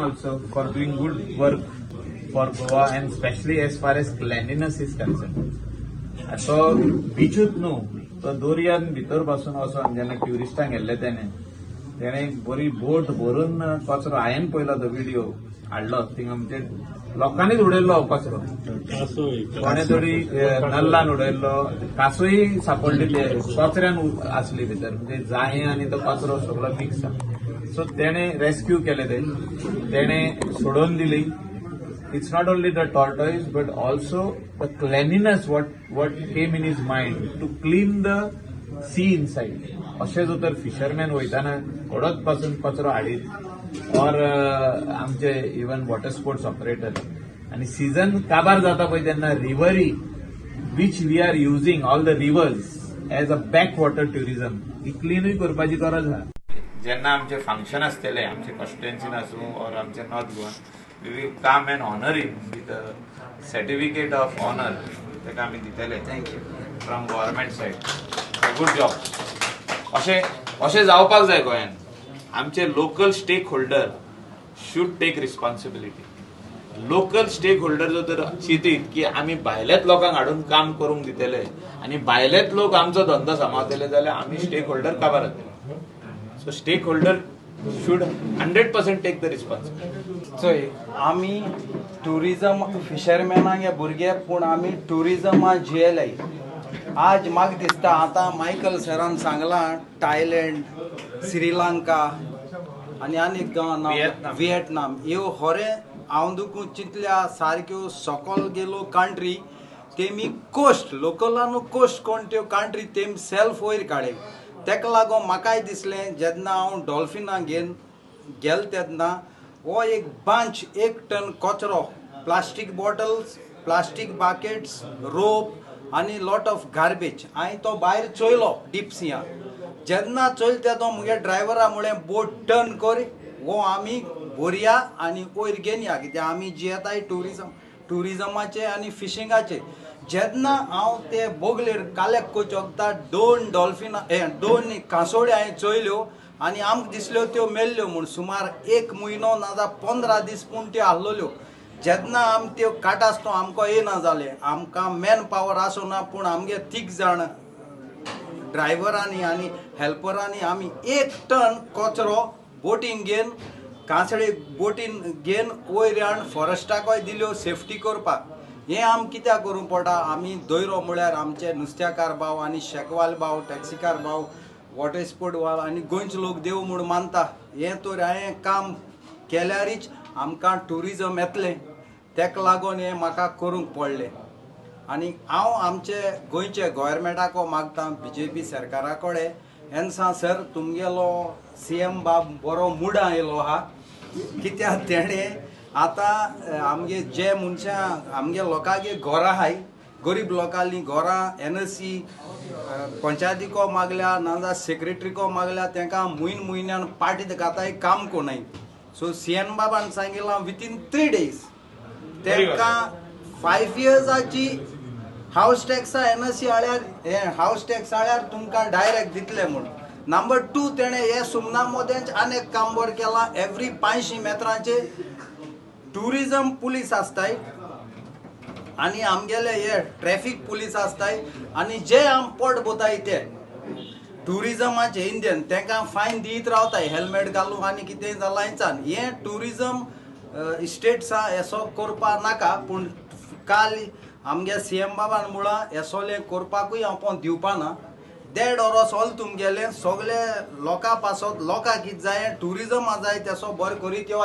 also for doing good work for Goa and specially as far as cleanliness is concern. तो बिचूच न्हू, तो दर्यान भितर पासून वचोन जेन्ना ट्युरिस्टांक गेल्ले तेणे तेणे एक बरी बोट भरून कचरो, हांवें पळयलो तो व्हिडिओ हाडलो थिंगा, म्हणजे लोकांनीच उडयल्लो कचरो, कोणे तरी नल्लान उडयल्लो, कासूय सापडली ते कचऱ्यान आसली भितर, म्हणजे जायें आनी तो कचरो सगळो मिक्स आसा. सो तेणे रेस्क्यू केले, ते तेणे सोडोवन दिली. It's not only the tortoise but also the cleanliness, what came in his mind to clean the sea inside. अशें जर तर फिशरमॅन वयताना घडत पासून कचरो हाडीत ऑर आमचे इवन वॉटर स्पोर्ट्स ऑपरेटर आनी सिजन काबार जाता पळय तेन्ना रिवरी which we are using all the rivers as a back water tourism ही क्लिनूय करपाची गरज आहा. जेन्ना आमचे फंक्शन आसतले आमचे कॉन्स्टिट्युएन्सीन आसूं ऑर आमचे north Goan, we will come and honour him with a certificate of honour. ताका आमी दितले. Thank you. From government side. Good job. अशें अशें जावपाक जाय गोंयान. आमचे local stake holder should take responsibility. Local stake holder जर तर चिंतीत की आमी भायल्याच लोकांक हाडून काम करूंक दितले आनी भायलेच लोक आमचो धंदो सांबाळतले जाल्यार आमी स्टेक होल्डर काबार जातले. So stake holder should 100% take the responsibility. चोय, आमी ट्युरिजम फिशरमॅनाक हे भुरगे, पूण आमी ट्युरिजमा जियेले. आज म्हाका दिसता आतां मायकल सरान सांगलां, थायलंड, श्रीलंका आनी आनीक व्हिएतनाम. व्हिएतनाम ह्यो होरे हांव दुखू चिंतल्या सारक्यो सकल गेलो कंट्री, तेमी कोस्ट लोकलानू कोस्ट कोण त्यो कंट्री तेम सेल्फ वयर काडे. तेका लागून म्हाकाय दिसलें जेन्ना हांव डॉल्फिनाक घेवन गेल तेन्ना हो एक बांच एक टन कचरो, plastic bottles, plastic buckets, rope आनी लॉट ऑफ गार्बेज हांवें तो भायर चोयलो डीप सियान. जेन्ना चोयल तेदो मुगे ड्रायव्हरा मुळें बोट टर्न कर, हो आमी भरया आनी वयर घेवन या, कित्याक आमी जियेताय ट्युरिजम ट्युरिजमाचे आनी फिशिंगाचे. जेन्ना हांव ते बोगलेर कालेक्ट करचे वखता दोन डॉल्फिनां हे दोन कांसोळ्यो हांवें चोयल्यो आनी आमकां दिसल्यो त्यो मेल्ल्यो म्हूण. सुमार एक म्हयनो नाजाल्यार 15 दीस पूण त्यो आहलोल्यो. जेन्ना आमी त्यो काडटा आमकां येना जालें, आमकां मॅन पावर आसना, पूण आमगे तीग जाण ड्रायव्हरांनी आनी हेल्परांनी आमी एक टन कचरो बोटीन घेवन कांसळे बोटीन घेवन वयर हाडून फॉरेस्टाकय दिल्यो सेफ्टी करपाक. हें आम कित्याक करूंक पडटा? आमी दोयरो म्हळ्यार आमचे नुस्त्याकार भाव आनी शेकवाल भाव, टॅक्सीकार भाव, वॉटर स्पोर्ट वाल आनी गोंयचे लोक देव म्हूण मानता. हें तर हांवें काम केल्यारीच आमकां ट्युरिजम येतलें, तेका लागून हें म्हाका करूंक पडलें. आनी हांव आमचे गोंयचे गोवोरमेंटाको मागता, बीजेपी सरकारा कडेन, एन्सा सर तुमगेलो सीएम बाब बरो मुडां येयलो आहा, कित्याक तेणें आतां आमगे जे मनशां आमगे लोकांगे घरां आहाय, गरीब लोकांलीं घरां एनएससी पंचायतीको मागल्या नाजाल्यार सेक्रेटरीको मागल्या, तांकां म्हयन म्हयन्यान पार्टी घाताय काम कोणाय. सो सीएम बाबान सांगिलां विथीन 3 डेज तांकां 5 इयर्साची हावस टॅक्सा एनएससी हाळ्यार हे हावस टॅक्स हाळ्यार तुमकां डायरेक्ट दितले म्हूण. नंबर 2 तेणें हे सुमना मदेंच आनी एक काम बरें केलां, एवरी 500 मेत्रांचे ट्युरिजम पुलीस आसताय आनी आमगेले हे ट्रॅफीक पुलीस आसताय आनी जे आम पोट बोताय ते ट्युरिजमाचे इंडियन तांकां फायन दीत रावताय, हेल्मेट घालूं आनी कितें जालां हेंचान. हें ट्युरिजम स्टेट्सा येसो करपा नाका, पूण काल आमगे सीएम बाबान म्हळां येसोलें करपाकूय हांव पोन दिवपा ना. 1.5 वरोस ऑल तुमगेलें सगळे लोकां पासत लोकांक कितें जाय ट्युरिजमा जाय तेसो बरें करीत यो.